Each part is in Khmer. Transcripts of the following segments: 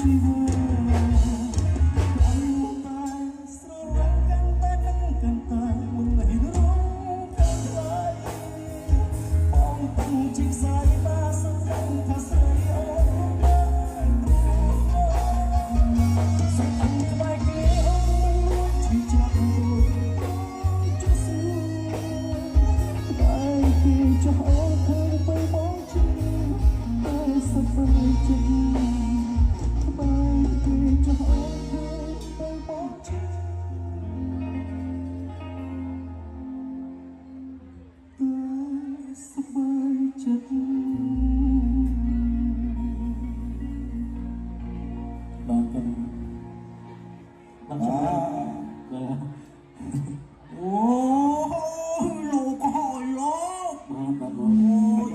ជីវិតតែស្រឡាញ់កាន់តែនឹងកាន់តែមិនហ៊ានរងកាន់តែបងតាំងជីខ្សែបាសឹងថាស្រីអូនបានព្រោះសឹងក្បែរគេអូនមិនលួចឈឺចាប់ដូចចសួរបែរគេចុះអូនឃើញពេលបងឈឺតែសប្បាយចិត្តបែរគេចុះអូនឃើញពេលបងឈឺតែសប្បាយចិត្តបាទគុណបាទបាទ អូលោកហើយលោក បាទបាទ អូយ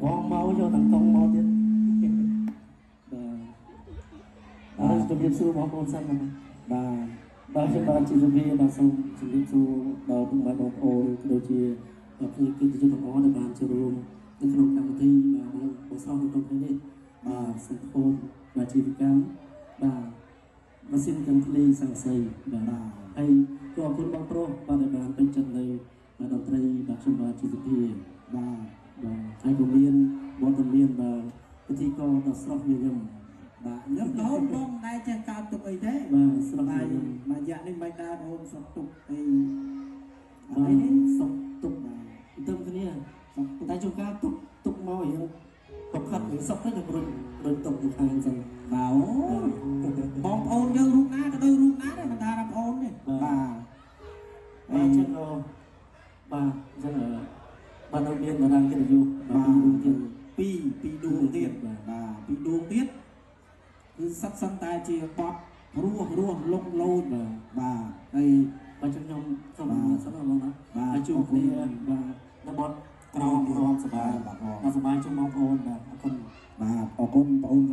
បងមកយកតាំងតងមកទៀតបាទហើយជំរាបសួរបងប្អូនសិនបាទបាទខ្ញុំបាទជាជំរាបបាទសូមជំរាបសួរដល់ពុកម៉ែបងប្អូនក៏ដូចជាភ្ញៀវកិត្តិយសទាំងអស់ដែលបានចូលរួមនៅក្នុងកម្មវិធីបាទបងស្រស់នៅក្នុងថ្ងៃនេះបាទសម្ពោធបាទជីវកម្មបាទម៉ាស៊ីនកិនភ្លីស័ង្កសីបាទហើយក៏អរគុណបងប្រុសបាទដែលបានពេញចិត្តនៅតន្ត្រីបាទខ្ញុំបាទជាសភា បាទ បាទហើយក៏មានវត្តមានបាទពិធីករដ៏ស្រស់ញញឹម បាទញឹមរហូតបងមិនដែលចេះកើតទុកអីទេ បាទស្រស់ បាទ ញញឹម មួយរយៈនេះមិនដែលអូនសុកទុកអី បាទ អីនេះ សុខទុកទៅគ្នា សុកទុក តែជួនកាលទុកទុកមករៀងក៏ខិតរៀងសុខទៅក៏រុញរុញទុកទៅខាងអញ្ចឹង បាទអូបងប្អូនយើងរូបណាក៏ដូចរូបណាដែរមិនថាបងប្អូនទេបាទ បាទអញ្ចឹងក៏បាទអញ្ចឹងបាទនៅមានតារាកិត្តិយសបាទពីរដួងទៀត ពីរដួងទៀតបាទពីរដួងទៀតគឺសិតសឹងតែជាបត់រស់រស់លងលោច បាទ បាទហើយ បាទចឹងខ្ញុំសូមសិនបងណា បាទ ហើយជួបគ្នាបាទនៅបត់ក្រមរំសប្បាយ បាទ បាទសប្បាយជុំបងប្អូនបាទអរគុណ បាទអរគុណបងប្អូន។